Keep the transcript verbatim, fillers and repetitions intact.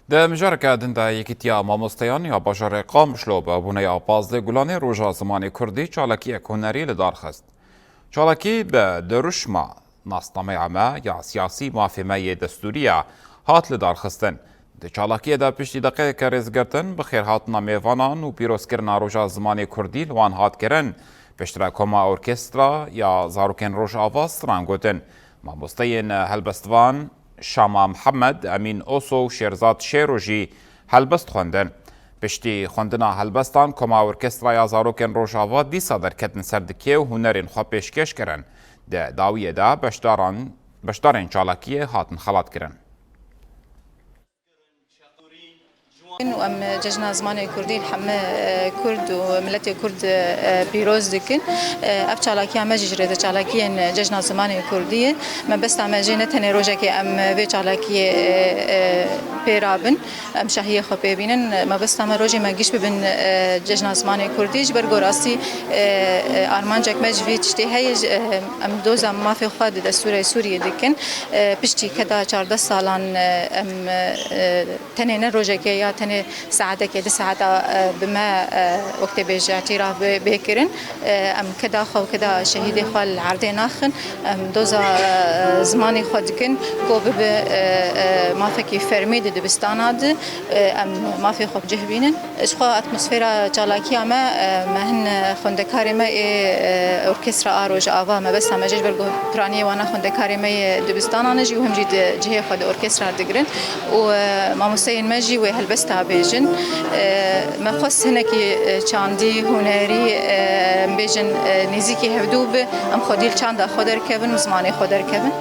Di mijareke din de Yekîtiya Mamosteyan ya bajarê Qamişlo bi bûneya Pazdeh Gulanê Roja Zimanê Kurdî çalakiyek hunerî li dar xist. Çalakî bi dirûşma nasnameya me ya siyasî, mafê me yê destûrî ye, hat li dar xistin. Di çalakiyê de piştî deqeyeke rêzgirtin, bi xêrhatina mêvanan û pîrozkirina Roja Zimanê Kurdî li wan hat kirin. Piştre koma orkestra ya zarokên Rojava stran gotin. Mamosteyên helbestvan Şama Mihemed, Emîn Oso û Şêrzad Şêro jî helbest xwendin. Piştî xwendina helbestan, koma orkestraya zarokên Rojava dîsa derketin ser dikê û hunerên xwe pêşkêş kirin. Di dawiyê de beşdaran, beşdarên çalakiyê hatin xelatkirin. û em cejna zimanê kurdî li hemî, e, kurd û miletê kurd, e, pîroz dikin. E, ev çalakiya me jî ji rêde çalakiyên cejna zimanê kurdî ye. Mebesta me jî ne tenê rojekê em vê çalakiyê, e, e, pê rabin, em şahiyê xwe pê bînin. Mebesta me rojê me giş bibin, e, cejna zimanê kurdî. Ji ber ku rastî, e, e, armancek me ji vî tiştê heye, ji, e, em doza mafê xwe di destûrê Sûriyê dikin. E, piştî keda çardeh salan, e, em, e, tenê ne rojekê ya tenê saetekê, du saeta, e, bi me, e, wek tê bêje îtîraf bê, bê kirin. E, em keda xwe û keda şehîdê xwe li erdê naxin. Em doza, e, zimanê xwe dikin ku bibe, e, e, mafekî fermî di dibistana de. E, em mafê xwe bi cih bînin. Ji xwe atmosfera çalakiya me, e, me hin, e, xwendekarê me ê, e, orkestra a Rojava, mebesta me jî ji ber ku piraniyê wana xwendekarê me yê dibistanan e jî û him jî di cihê xwe di orkestra digirin û, e, mamosteyên me jî wê helbesta bêjin. E, me xwest hinekî, e, çandî, hunerî, e, em bêjin, e, nêzîkî hevdû bi, em xwedî li çanda xwe derkevin û zimanê xwe derkevin.